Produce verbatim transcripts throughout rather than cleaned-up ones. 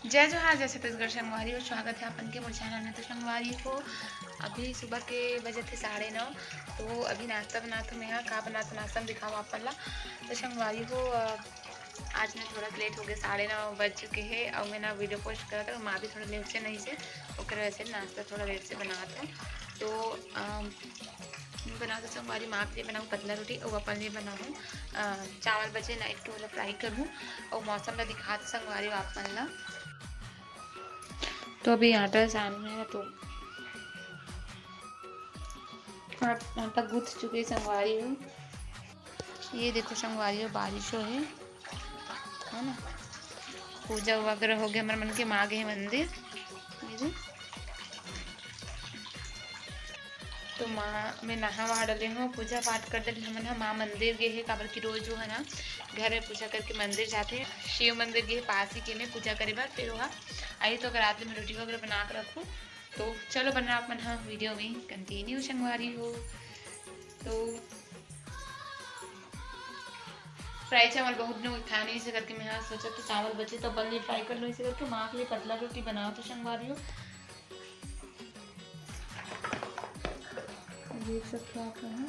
जय जोहार, जय छत्तीसगढ़ संगवारी हो, स्वागत है आपन के मोर चैनल में। तो संगवारी हो, अभी सुबह के बजे थे साढ़े नौ। तो अभी नाश्ता बनात हूँ मैं, हाँ, का बनात हूँ नाश्ता में दिखाऊँ आपन ला। तो संगवारी हो, अ, आज मैं थोड़ा लेट हो गया, साढ़े नौ बज चुके हैं और मैं ना वीडियो पोस्ट करत हूँ, माँ भी थोड़ा लेट से नहीं से, ओकर वजह से नाश्ता थोड़ा लेट से बनात हूँ। तो अम, बनाओ तो संगवारी, माँ के लिए बनाऊँ पतला रोटी और अपन लिए बनाऊँ, अ, चावल बचे, नाइट के ओला फ्राई करूँ और मौसम ला दिखात संगवारी आपन ला। तो अभी आटा सान में है तो आट-, आटा गूंथ चुके संगवारी हो। ये देखो संगवारी हो, बारिश हो है, है ना, पूजा वगैरह हो गया, हमर मन के माँ गे हे मंदिर। ये दे। तो माँ, मैं नहा वहा डले हूँ, पूजा पाठ कर डले। हमन ह माँ मंदिर गे हे, काबर कि रोज वो है ना घर में पूजा करके मंदिर जाते हैं। शिव मंदिर गे हे पास ही के में पूजा करे बर। फिर वहाँ आई तो अगर रात में रोटी वगैरह बना के रखूँ। तो चलो बना अपन हाँ वीडियो में कंटिन्यू संगवारी हो। तो फ्राई चावल बहुत दिन हो गए खाए नहीं, इसे करके मैं हाँ सोचा तो चावल बचे तो अपन लिए फ्राई कर लो, इसे करके माँ के लिए पतला रोटी बनाओ तो संगवारी हो। देख सकते हो आप यहाँ।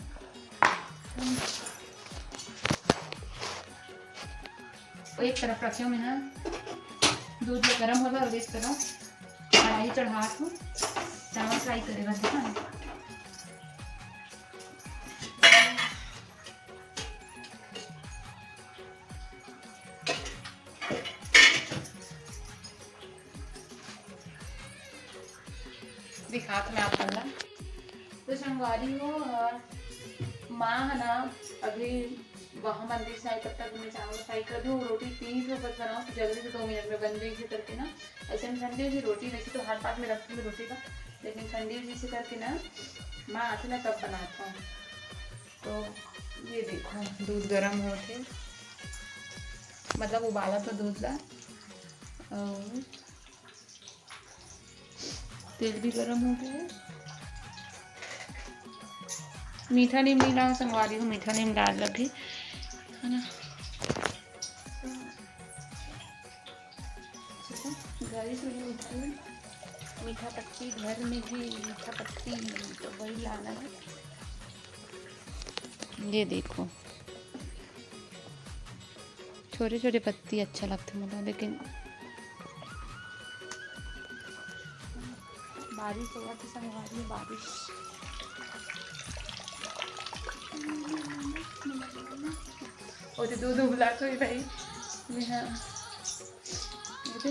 वो एक तरफ रखे हुए हैं, दूध जो गर्म होगा और एक तरफ कढ़ाई चढ़ा के चावल फ्राई करेगा, देखा है? दिखात मैं आप मन ला। तो संगवारी हो, अ, माँ है ना, अभी वहाँ मंदिर से आई, तब तक मैं चावल फ्राई कर दूँ, रोटी तीन से बस बनाओ तो जल्दी से दो मिनट में बन जाएगी करके ना। ऐसे में ठंडी हुई रोटी, वैसे तो हाथ पाथ में रखती हूँ रोटी का, लेकिन ठंडी हुई से करके ना माँ आती ना तब बनाता हूँ। तो ये देखो दूध गर्म होत हे, मतलब उबाला तो दूध ला। और तेल भी गरम हो गया है। मीठा नीम नहीं डाल संगवारी हो, मीठा नीम डाल लगी है ना। घर ही से मीठा नीम, मीठा पत्ती, घर में ही मीठा पत्ती, तो वही लाना है। ये देखो छोटे छोटे पत्ती अच्छा लगथे मोला, लेकिन बारिश होवत हे संगवारी, बारिश। ओ तो दूध उबला तो ही भाई। हाँ, ये दे।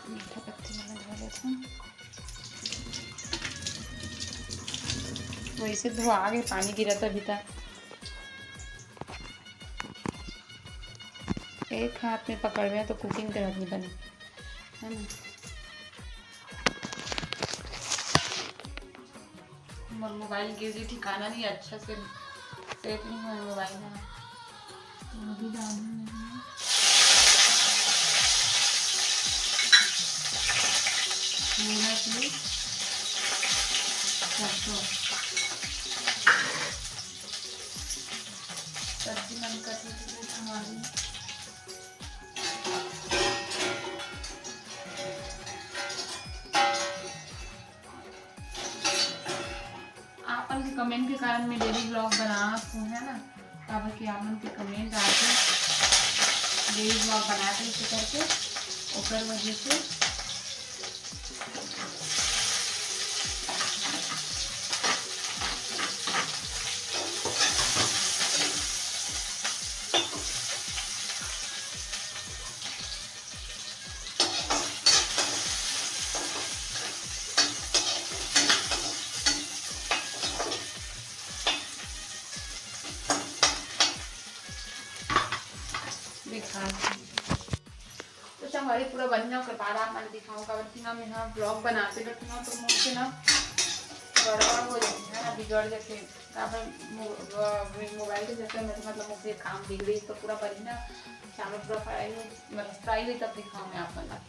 मीठा पत्ती मैंने धो लेती हूँ। वैसे धोआ के पानी गिरा था अभी तक। एक हाथ में पकड़वे तो कुकिंग करत नहीं बने, है ना? मोर मोबाइल गिर गई, ठिकाना नहीं, अच्छा से सेट नहीं हुआ मोबाइल है। तो अभी डालना है पूरा चीज सरसों। सब्जी मन कथे तो हमारी आपन के कमेंट के कारण मैं डेली ब्लॉग बनात हूँ, है ना? काबर कि आप मन के कमेंट आथे, डेली ब्लॉग बनाते इसे करके, ओकर वजह से। दिखा तो संगवारी पूरा बढ़िया ओकर बाद आप मन दिखाऊँ, काबर कि ना मैं यहाँ ब्लॉग बनाते बैठूँ ना तो मुझसे ना गड़बड़ हो जाती है ना, बिगड़ जाते हैं। काबर मो-, अ, मोबाइल के चक्कर में तो मतलब मुझसे काम बिगड़ी तो पूरा बढ़िया चावल पूरा फ्राई हो, मतलब फ्राई हुई तब दिखाऊँ मैं आप मन ला।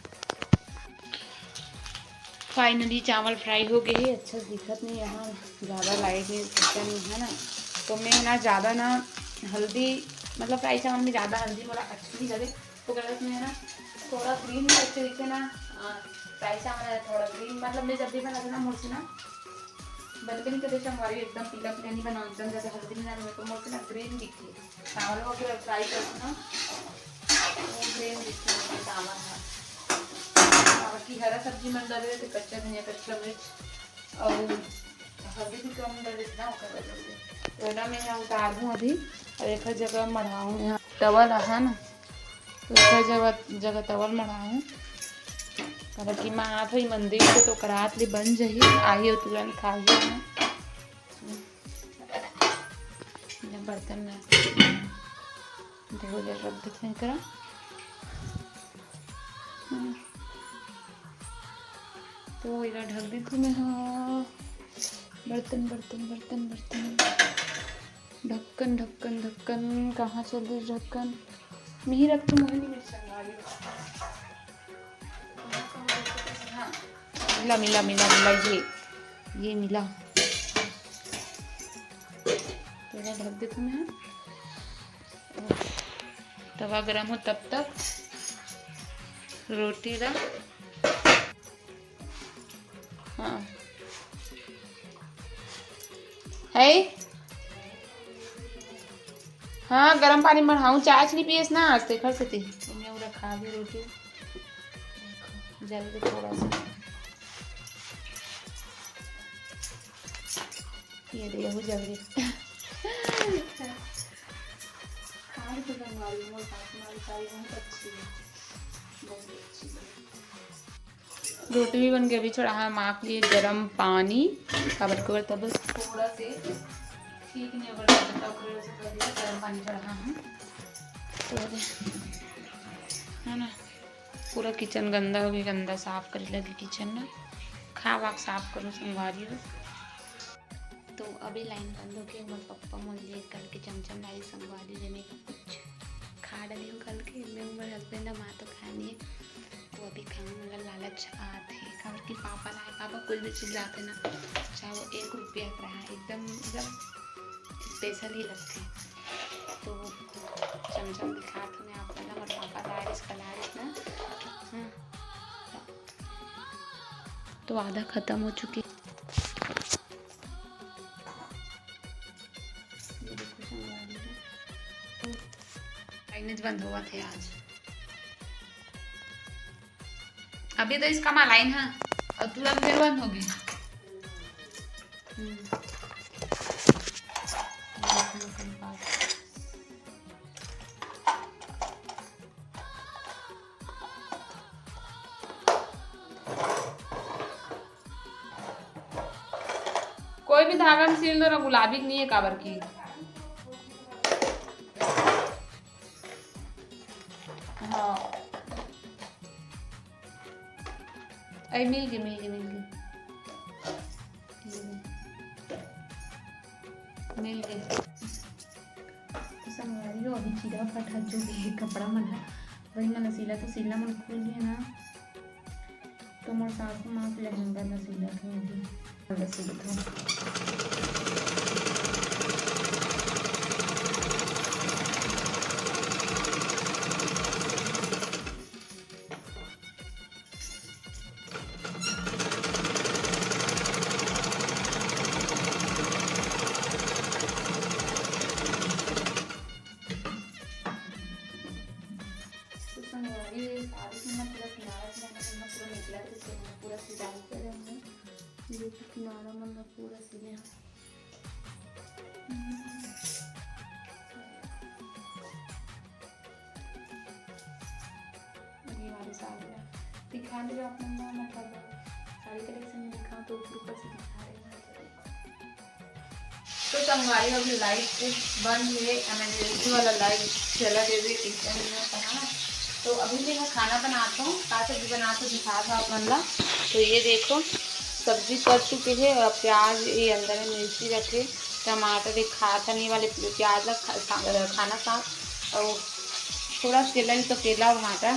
फाइनली चावल फ्राई हो गए हे, अच्छा दिखत नहीं यहाँ, ज़्यादा लाइट नहीं, अच्छा नहीं है ना, तो मैं ना ज़्यादा ना हल्दी मतलब फ्राई चावल में ज़्यादा हल्दी मोला अच्छी नहीं लगे, तो गलत में है ना, थोड़ा ग्रीन भी अच्छे दिखते ना। फ्राई चावल है थोड़ा ग्रीन, मतलब मैं जब भी बनाती ना मोर से ना, बल्कि नहीं कभी हमारी एकदम पीला पीला नहीं बनाओ, एकदम जैसे हल्दी नहीं डालूंगी तो मोर से ना ग्रीन दिखती है चावल। वो अगर फ्राई करती ना, वो ग्रीन दिखती है चावल है। बाकी हरा सब्जी मन डाले रहते, कच्चा धनिया, कच्चा मिर्च और हल्दी भी कम डाले थे ना, ओकर वजह से। तो ना मैं यहाँ उतार दूँ अभी। और एक जगह मढ़ाऊँ यहाँ तवा ला है ना, तो एक जगह, जगह तवा ल मढ़ाऊँ। काबर कि माँ आत होही मंदिर से, तो ओकर आत ले बन जही, आही और तुरंत खाही। ये बर्तन में धो ले, रख देते हैं करा। तो एला ढक देथों मैं हा। बर्तन, बर्तन, बर्तन, बर्तन। ढक्कन, ढक्कन, ढक्कन, कहाँ चल दिस ढक्कन? मिही रख तो मोहिनी मिर्च संगा लियो। हाँ। मिला, मिला, मिला, मिला, ये, ये मिला। तो एला ढक देथों मैं। तवा गरम हो तब तक रोटी ला, हाँ। है? हाँ, गरम पानी मढ़ाऊँ, चाय च नहीं पियस ना आज, तेखर सेती। तो मैं वो रखा भी रोटी, जल के थोड़ा सा। ये दे, वो जल गई। खाए तो बनवा रही हूँ, सासू माँ बेचारी बहुत अच्छी है, बहुत अच्छी है। रोटी भी बन गई। अभी चढ़ा है माँ के लिए गरम पानी, काबर के तब थोड़ा से ठीक नहीं, अगर तब से कर दिया, गरम पानी चढ़ा है। तो है ना, पूरा किचन गंदा हो गया, गंदा साफ करे लगी किचन ना। खा वाक साफ करूँ संगवारी हो। तो अभी लाइन बंद होके हमर पप्पा मोर लिए कल के चमचम लाई संगवारी, जेमे कुछ खा डली हूँ कल के, मैं मोर हस्बैंड ह माँ तो खानी है। तो अभी खाऊँ, मोला लालच आत है, काबर कि पापा लाए, पापा कुछ भी चीज लाते ना, चाहे वो एक रुपया का रहा, एकदम मतलब स्पेशल ही लगते। तो चमचम दिखात हूँ मैं आप मन ला, मोर पापा लाए रिस, कल आए रिस ना। हाँ। तो आधा खत्म हो चुकी। ये देखो संगवारी हो। लाइन बंद हुआ थे आज। अभी तो इसका माँ लाइन है और तुरंत फिर बंद होगी। हम्म। कोई भी धागा में सिल दो ना, गुलाबी नहीं है काबर की। हाँ। अरे मिल गई, मिल गई, मिल गई। मिल गई। तो संगवारी हो, अभी चीरा फटहा जो भी है कपड़ा मन है, वही मन सिला, तो सिला मन खुल गया ना। तो मोर सासू माँ के लहंगा ला सिलत हूँ अभी। ला सिलत हूँ। तो संगवारी, साड़ी के ना पूरा किनारा किनारा मन ह पूरा निकलत रहिस, तो हमन पूरा सिलाई करे हमन। ये तो किनारा मन ह पूरा सिले हन। ये वाली साड़ी ला दिखा दे आप मन ला, मतलब साड़ी कलेक्शन में दिखाओ तो ऊपर ऊपर से दिखा रहे हैं। तो संगवारी, अभी लाइट बंद है, इमरजेंसी वाला लाइट चला देवे किचन में, कहाँ। तो अभी मैं खाना बनात हूँ, का सब्जी बनात हूँ दिखात हूँ आप मन ला। तो ये देखो, सब्जी कट चुकी है और प्याज ये अंदर में मिर्ची रखे, टमाटर दिखात हन, ये वाले प्याज ला खा-, खा-, खाना साथ और थोड़ा केला, नहीं तो केला भाटा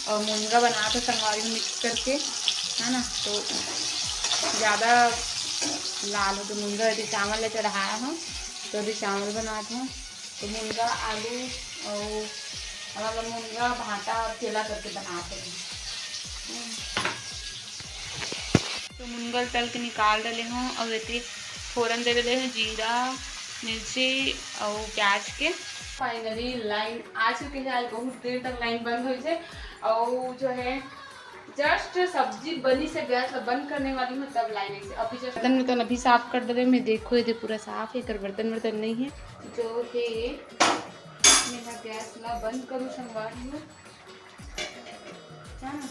और मुनगा बनात हूँ संगवारी में मिक्स करके, है ना। तो ज़्यादा लाल हो तो मुनगा, यदि चावल ले चढ़ाया हूँ तो अभी चावल बनात हूँ। तो मुनगा आलू अउ हमन ला मुनगा भांटा केला करके बनात हन। तो मुनगा ल तल के निकाल डले हों अउ एती फोरन दे डले हों जीरा, मिर्ची अउ प्याज के। Finally line आ चुके हे। आज बहुत देर तक line बंद होइस हे अउ जो है just सब्जी बनी से गैस ला बंद करने वाली हूँ, तब line आई से। अभी just बर्तन वर्तन अभी साफ कर देबे मैं। देखो, ये दे पूरा साफ है, एकर बर्तन वर्तन नहीं है। जो है मैं हा गैस ला बंद करूँ संगवारी हो, है ना?